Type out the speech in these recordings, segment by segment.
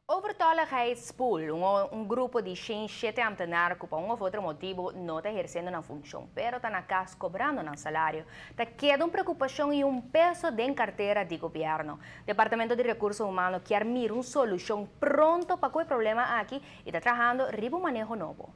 Overtolligheidspool, un grupo di 107 ambtenaar cu pa un of otro motibo no ta eherciendo nan funcion, pero ta na cas cobrando nan salario, ta keda un preocupacion y un peso den cartera di gobierno. Departamento di Recurso Humano kier mira un solucion pronto pa e problema aki y ta trahando riba un maneho nobo.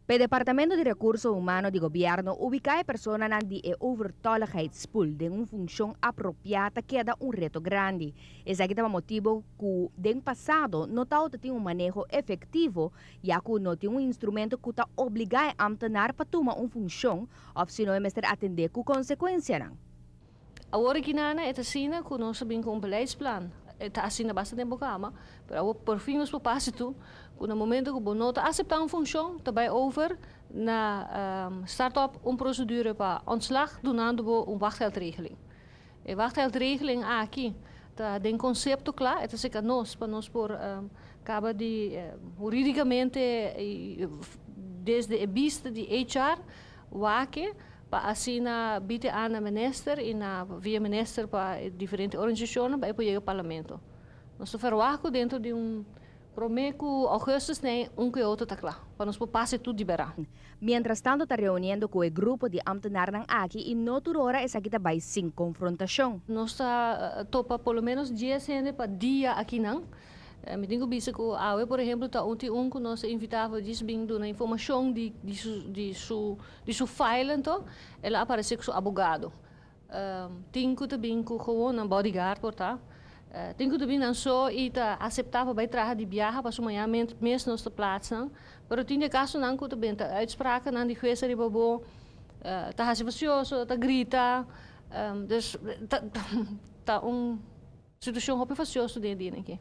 E Departamento di Recurso Humano di Gobierno ubica e personanan di e overtolligheidspool den un funcion apropia ta keda un reto grandi. Esaki ta motibo cu den pasado no tabatin un maneho efectivo, ya cu no tin un instrumento cu ta obliga e ambtenaar pa tuma un funcion of sino mester atende cu consecuencia. Awor aki nan e asina cu nos a bin cu un beleidsplan. Ta asina basta tempo caba, pero awor por fin nos propósito, cu na momento cu no ta acepta un funcion, ta bay over na start-up un procedure pa ontslag, dunando un wachtgeldregeling. E wachtgeldregeling aki ta den concepto cla, e ta nos pa nos por caba di juridicamente desde e bista di HR wak e pa asina bied aan de minister y na via minister pa diferente organisacion pa yega parlamento. Nos ta verwacht dentro di un prome cu augustus nee un cu otro ta cla, pa nos pasa tur libera. Mientras tanto, ta reuniendo cu e grupo di ambtenaarnan aki y no tur ora esaki ta bay sin confrontacion. Nos ta topa por lo menos 10 hende pa dia aki nan. Mi tin cu bisa cu awe, por ehempel, ta un un cu nos a invita djis bin duna informacion di su file, anto el a aparece cu su abogado. Tin cu bin cu gewoon un bodyguard por ta. Tin cu bin so y ta acepta pa bay traha di biaha pa mañan mes nos ta plaatsen. Pero tin di casonan cu tambe ta uitspraken di hues riba bo, ta hasi fastioso, ta grita. Dus ta un situacion hopi fastioso den dia aki.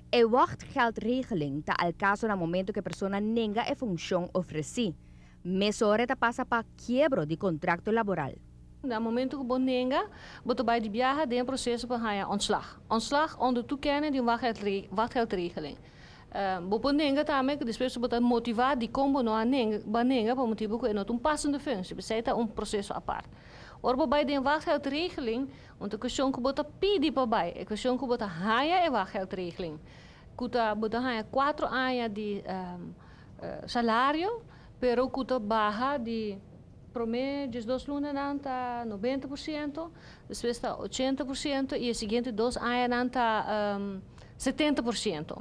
E wachtgeldregeling ta al caso na momento cu e persona nenga e funcion ofreci. Mesora ta pasa pa kiebro di contrato laboral. Na momento cu bo nenga, bo ta bay di biaha den proceso pa haya ontslag. Ontslag onder toekennen di wachtgeldregeling. Bo por nenga tambe, cu despues bo ta motiva di con bo a nenga, bo nenga pa motibo cu no un passende functie. Esey ta un proceso apart. Ora bo bay den wachtgeldregeling, un cuestion cu bo ta pidi pa bay, e cuestion cu bo ta haya e wachtgeldregeling. Cu ta bo ta haya 4 aña di salario, pero cu ta baha di prome 12 luna nan ta 90%, despues ta 80% y e siguiente 2 aña nan ta 70%.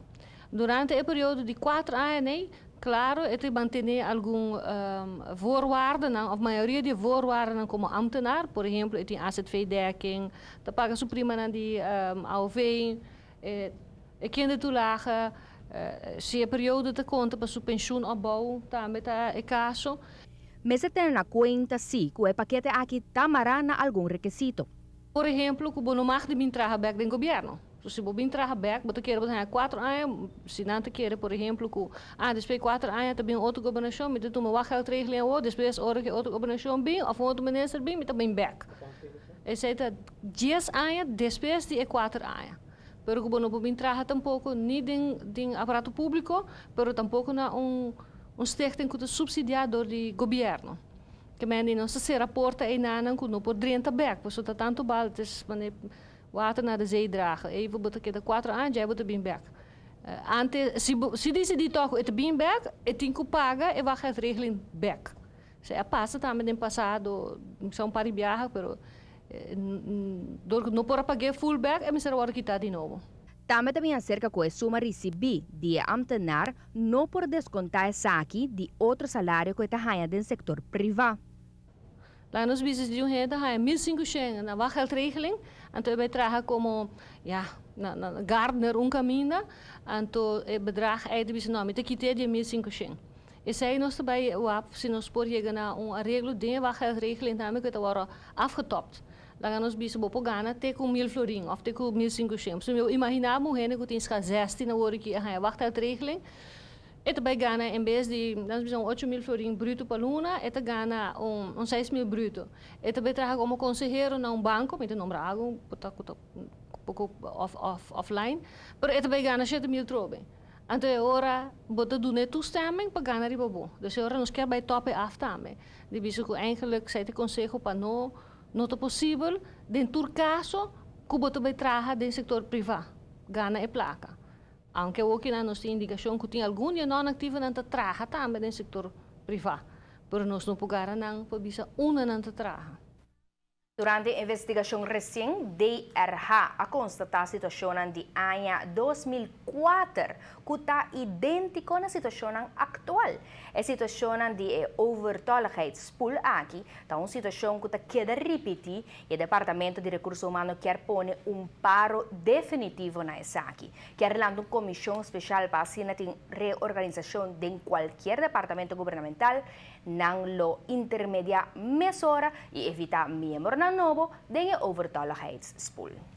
Durante e periodo di 4 aña, nee, claro, e ta mantene algun voorwaarden, of mayoria di voorwaarden como ambtenaar. Por ehempel, tin AZV-dekking, ta paga su prima di AOV, e kindertoelage, si e periodo ta conta pa su pensioenopbouw, tambe ta e caso. Mester tene na cuenta si cu e pakete aki ta mara na algun rekisito. Por ehempel, cu bo no mag di bin traha bek den gobierno. So, si bo bin traha bek, bo kier 4 aña, si nan kier, por ehempel, cu despues 4 aña tambe otro gobernacion, mi tuma wachtgeldregeling of despues ora cu otro gobernacion bin, of otro minister bin, mi ta bin bek. Esey ta 10 aña despues di 4 aña. Pero cu bo no bin traha tampoco ni den aparato publico, pero tampoco na un stichting cu ta subsidia di gobierno. Kiermen no ta cera porta y nan cu no por drenta bek, pasobra ta tanto bal, dus water naar de zee dragen. Even bo keda 4 aña, ya bo bin bek. Antes, si decidi toch e bin bek, e tin cu paga e wachtgeldregeling bek. Esey a pasa tambe den pasado, ta un par di biaha, pero door no por paga full bek, e mester wordo kita di nobo. Tambe acerca cu e suma ricibi di ambtenaar no por desconta esaki di otro salario cu ta haya den sector priva. Laga nos bisa di un hende haya 1500 na wachtgeldregeling. Anto e bay traha como, ja, na gardener un caminda. Anto e bedrag ey bisa no, mi ta kita di 1500. Esey nos tambe si nos por yega na un areglo den wachtgeldregeling tambe cu ta wordo afgetopt. Laga nos bisa bo por gana te cu 1000 florin of te cu 1500. Si mi imagina un hende cu tin 16 awor cu haya wachtgeldregeling. E ta bay gana en bes di, nos bisa, 8 mil florin bruto pa luna, e ta gana un 6 mil bruto. E ta bay traha como consehero na un banco, mi ta nombra algo, un poco offline, pero e ta bay gana 7 mil trobe. Anto ora bo ta duna toestemming pa gana riba bo. Dus ora nos kier bay top af tambe. Di bisa cu eigenlijk esey ta conseho pa no ta posibel den tur caso cu bo ta bay traha den sector priva. gana e plaka. Aunke aki nos tin indikashon ku tin algun di non aktivo nan ta traha tambe den sektor privá. Pero nos no por gara nan pa bisa unda nan ta traha. Durante e investigashon resien, DRH a konstatá situashon di aña 2004 ku ta idéntiko na e situashon aktual. E situashon di overtolligheidspool aki ta un situashon ku ta keda ripití i e Departamento di Rekurso Humano ke pone un paro definitivo na esaki. Ke lanta un komishon spesial pa asina tin reorganisashon den kualke departamento gubernamental, nan lo intermediá mesora i evitá miembro nobo den overtolligheidspool.